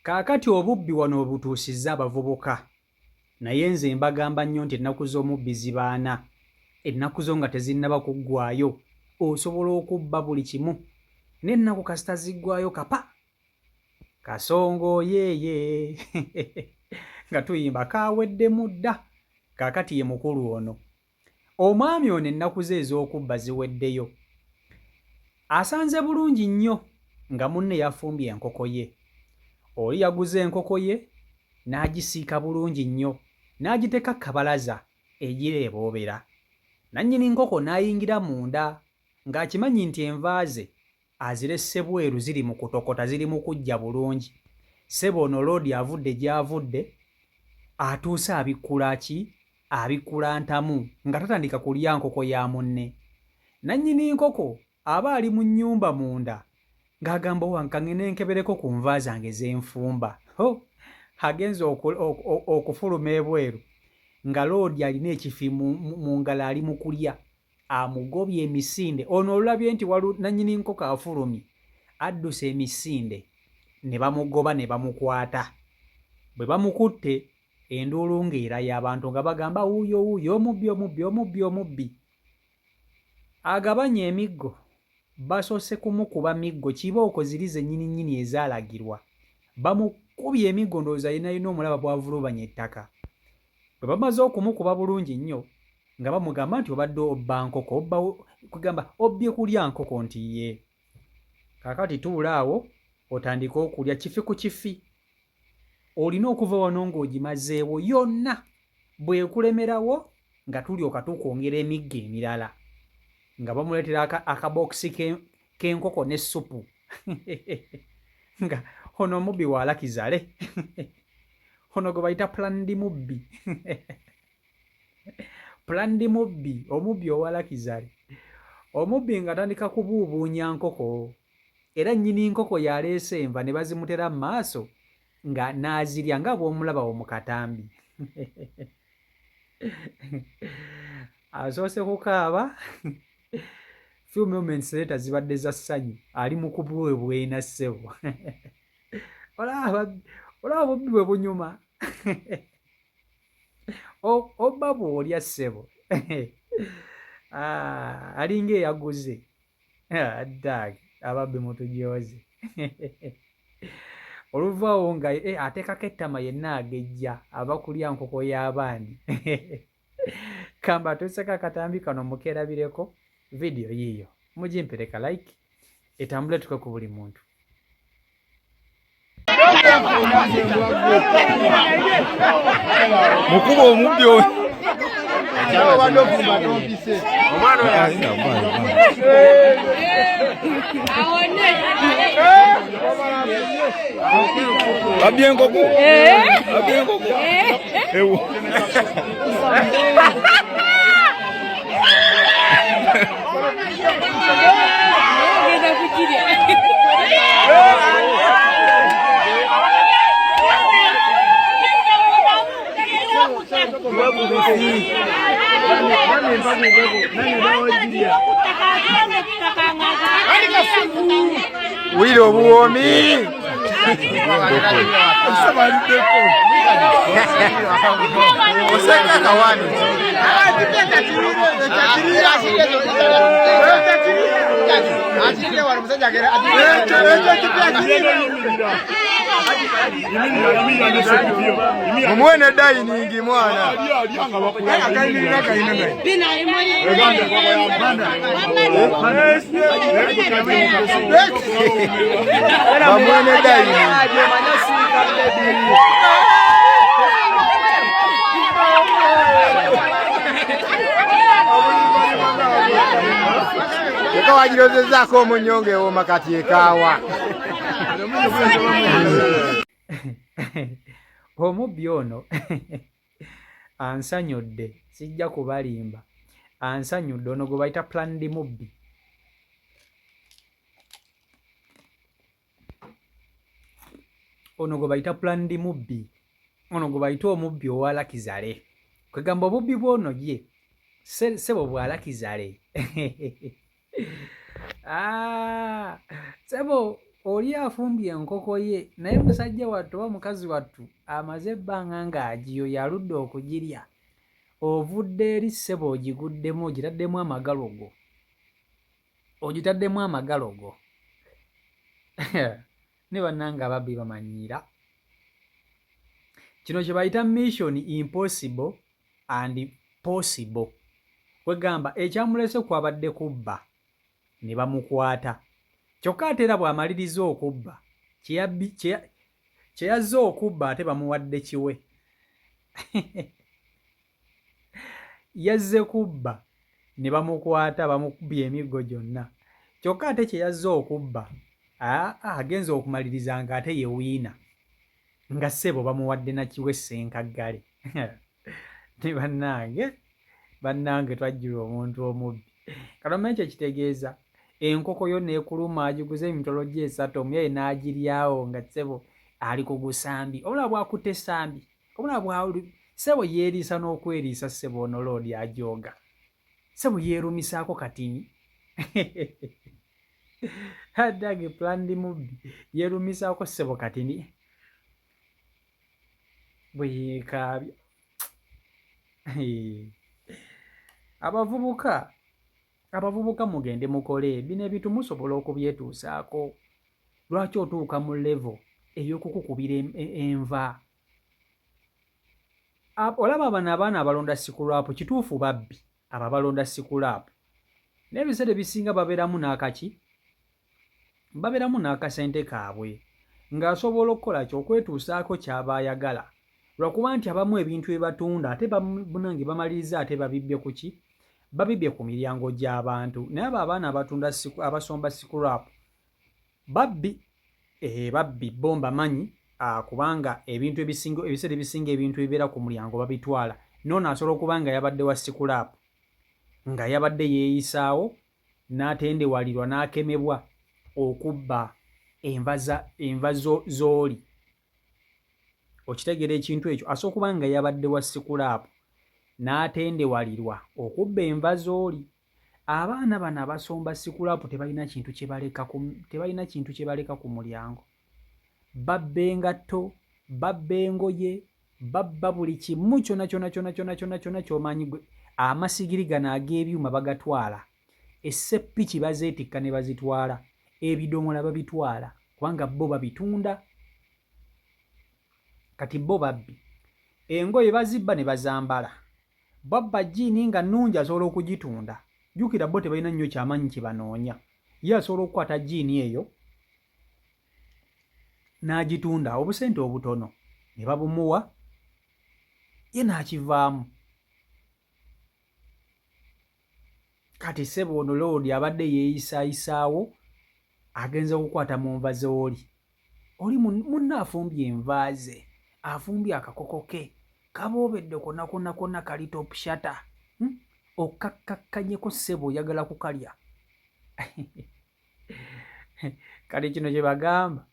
Kaakati obubbi wano webutuusizza abavubuka naye nze mbagamba nnyo nti ennaku z'omubbi zibaana. Ennaku zo nga tezinnaba kuggwaayo osobola okubba buli kimu n'ennaku kasita ziggwaayo kapa! Kasongo yeeye nga tuyimba kaaweddemu dda. Kaakati ye mukulu ono. Omwami ono ennaku ze ez'okubba ziweddeyo. Asanze bulungi nnyo nga munne yafumbye enkoko ye. Oli yaguze enkoko ye n'agisiika bulungi nnyo n'agiteeka ku kabalaza egira eboobera. Nannyini nkoko n'ayingira munda ng'akimanyi nti enva ze aziresse bweru ziri mu kutokota ziri mu kuggya bulungi. Ssebo ono loodi avudde gy'avudde atuuse abikkula ki? Abikkula ntamu nga tatandika kulya nkoko ya munne. Nannyini nkoko aba ali mu nnyumba munda ng'agamba owange kangende nkebereko ku nva zange ze nfumba. Ho! Agenze okufuluma ebweru nga loodi alina ekifi mu ngalo ali mu kulya. Amugobye emisinde. Ono olulabye nti walu nanyini nkoko afulumye, adduse emisinde ne bamugoba ne bamukwata. Bwe bamukutte, enduulu ng'eraya abantu nga bagamba wuuyo wuuyo omubbi omubbi omubbi omubbi. Agabanye emiggo, basoose kumukuba miggo kibooko ziri zennyini nnyini ezaalagirwa. Bamukubye emiggo ndowooza yenayena omulaba bw'avulubanye ettaka. Bwe bamaze okumukuba bulungi nnyo nga bamugamba nti obadde obba nkoko obba kugamba obbye kulya nkoko nti ye kakati tuula awo otandike okulya kifi ku kifi olina okuva wano ng'ogimazeewo yonna bw'ekulemerawo nga tulyoka tukwongera emiggo emirala nga bamuleetera akabokisi k'enkoko ne ssupu nga ono omubbi wa lakizale ono gwe bayita planned mubbi planned mubbi omubbi owa lakizale omubbi ng'atandika kubuubuunya nkoko era nnyini nkoko yaleese enva ne bazimutera mu maaso nga n'azirya nga bw'omulabawo mu katambi asoose kukaaba few moments later zibadde za ssanyu ali mu kubwebwena ssebo olaba obubbi bwe bunyuma obba bw'olya ssebo ah, alinga eyaguze Ddaaki ababbi mutujooze. Oluvaawo nga eh, ateekako ettama yenna agejja ava kulya nkoko y'abandi. Kamba atuuseko akatambi kano mukeerabireko vidiyo yiiyo mugimpereka like etambule tuke ku buli muntu. Mukuba omubbi oyo. Babbye enkoko. Babbye enkoko. Ewo. Wulira obuwoomi. Oseka kawani. Mumuwe ne dayiningi mwana. Bamuwe ne dayiningi. Eka wagirozezaako omunnyo ng'ewooma kati ekaawa. Omubbi ono ansanyudde sijja kubalimba ansanyudde ono gwe bayita planned mubbi. Ono gwe bayita planned mubbi ono gwe bayita omubbi owa lakizale kwegamba obubbi bwono ye sebo bwa lakizale ah, sebo. Oli afumbye enkoko ye naye musajja wattu oba mukazi wattu amaze ebbanga ng'agiyoya aludde okugirya. Ovudde eri ssebo ogiguddemu ogitaddemu amagalo go. Ogitaddemu amagalo go. Ne bannange ababbi bamanyiira. Kino kye bayita mission impossible and possible. Kwegamba ekyamulese kwabadde kubba ne bamukwata. Kyokka ate era bw'amaliriza okubba kye yazze okubba ate bamuwadde kiwe. Yazze kubba ne bamukwata bamukubye emiggo gyonna. Kyokka ate kye yazze okubba aa agenze okumaliriza ng'ate ye wiina. Nga ssebo bamuwadde na kiwe ssenkaggale. Ne bannange bannange twajjulwa omuntu omubbi. Kati omanyi kye kitegeeza? Enkoko yo n'ekuluma agiguze emitwalo gye esatu omuyaye n'agiryawo nga ssebo ali ku gusambi. Olaba bw'akutte essambi. Obula bwa ssebo yeeriisa n'okweriisa ssebo ono loodi ajooga. Ssebo yeerumisaako katini. Addage planned mubbi yeerumisaako ssebo katini. Bwe yeekaabya. Abavubuka abavubuka mugende mukole bino ebintu musobola okubyetuusaako. Lwaki otuuka mu level ey'okukukubira enva? Olaba bano abaana abalonda sikulaapu kituufu babbi abo abalonda sikulaapu naye ebiseera ebisinga babeeramu n'akaki babeeramu n'akasente kaabwe ng'asobola okukola ki okwetuusaako ky'aba ayagala lwakuba nti abamu ebintu bye batunda ate munange bamaliriza ate babibbye ku ki babibbye ku miryango gy'abantu naye abo abaana abatunda abasomba sikulaapu Babbi eeh babbi bo mbamanyi kubanga ebintu ebisinga ebiseera ebisinga ebintu ebibeera ku mulyango babitwala noono asobola okuba nga yabadde wa sikulaapu nga yabadde yeeyisaawo n'atendewalirwa n'akemebwa okubba enva za enva z'oli okitegeera ekintu ekyo asobola okuba nga yabadde wa sikulaapu n'atendewalirwa okubba enva z'oli. Abaana bano abasomba sikulapu tebalina kintu kye baleka ku tebalina kintu kye baleka ku mulyango. Babba engatto, babba engoye, babba buli kimu kyona kyona kyona kyona kyona kyona ky'omanyi gwe. Amasigiri gano ag'ebyuma bagatwala, esseppiki bazeetikka ne bazitwala, ebidomola babitwala kubanga bo babitunda. Kati bo babbi. Engoye bazibba ne bazambala. Bw'abba jjiini nga nnungi asobola okugitunda. Jjukira bo tebalina nnyo kyamanyi kye banoonya. Ye asobola okukwata jjiini eyo n'agitunda obusente obutono ne babumuwa ye n'akivaamu. Kati ssebo ono loodi abadde yeeyisaayisaawo agenze kukwata mu nva z'oli. Oli munne afumbye enva ze, afumbye akakoko ke, kaboobedde konna konna konna kali top shatter. Hmm? Okkakkakkanyeko ssebo oyagala kukalya. Kati kino kye bagamba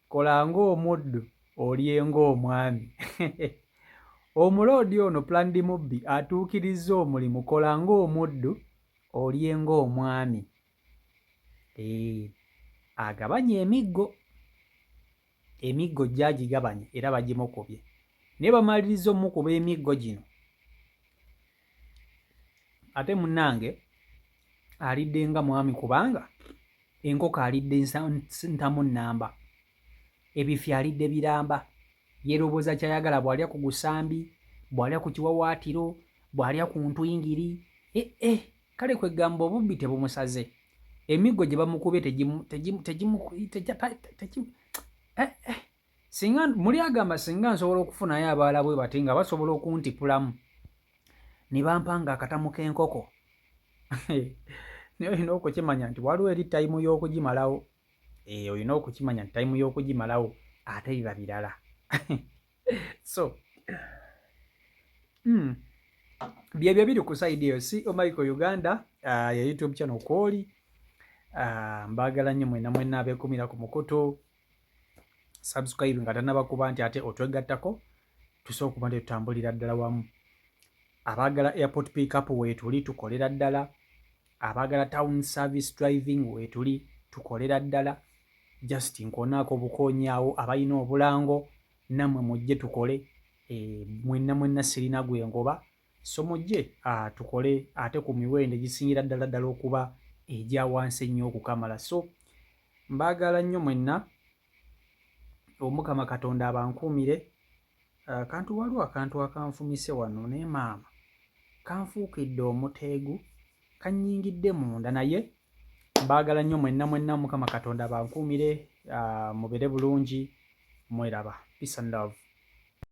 kola ng'omuddu olye ng'omwami. Omuloodi ono planned mubbi atuukirizza omulimu kola ng'omuddu olye ng'omwami. Eeh agabanye emiggo. Emiggo gyo agigabanye era bagimukubye. Naye bamalirizza omukuba emiggo gino ate munnange alidde nga mwami kubanga enkoko alidde ntamu nnamba, ebifi alidde biramba, yeerobooza ky'ayagala bw'alya ku gusambi, bw'alya ku kiwawaatiro, bw'alya ku ntwingiri, eh, eh, kale kwegamba obubbi tebumusaze. Emiggo gye bamukubye tegimu tegimu tegimu tegimu eh, eh. Singa muli agamba singa nsobola okufunayo abaala bwe bati nga basobola okuntipulamu ne bampanga akatamu k'enkoko naye olina okukimanya nti waliwo eri tayimu y'okugimalawo eh, olina okukimanya nti tayimu y'okugimalawo ate biba birala so byebyo biri ku sayidi eyo CEO Michael Uganda ya YouTube channel kwoli mbaagala nnyo mwena mwena abeekumira ku mukutu subscribe nga tanaba kuba nti ate otwegattako tusobola okuba nti tutambulira ddala wamu abaagala airport pickup weetuli tukolera ddala abaagala town service driving weetuli tukolera ddala. Just nkonaako obukoonyi awo, abalina obulango nammwe mujje tukole. Mwenna mwenna sirina gwe ngoba, so mujje tukole ate ku miwendo egisingira ddala ddala okuba egya wansi ennyo okukamala. So mbaagala nnyo mwenna, Omukama Katonda abankuumire. Kantu waliwo akantu akanfumise wano, naye maama kanfuukidde omuteegu, kannyingidde munda. Naye mbaagala nnyo mwenna mwenna, Mukama Katonda abankuumire, mubeere bulungi, mweraba. Peace and love.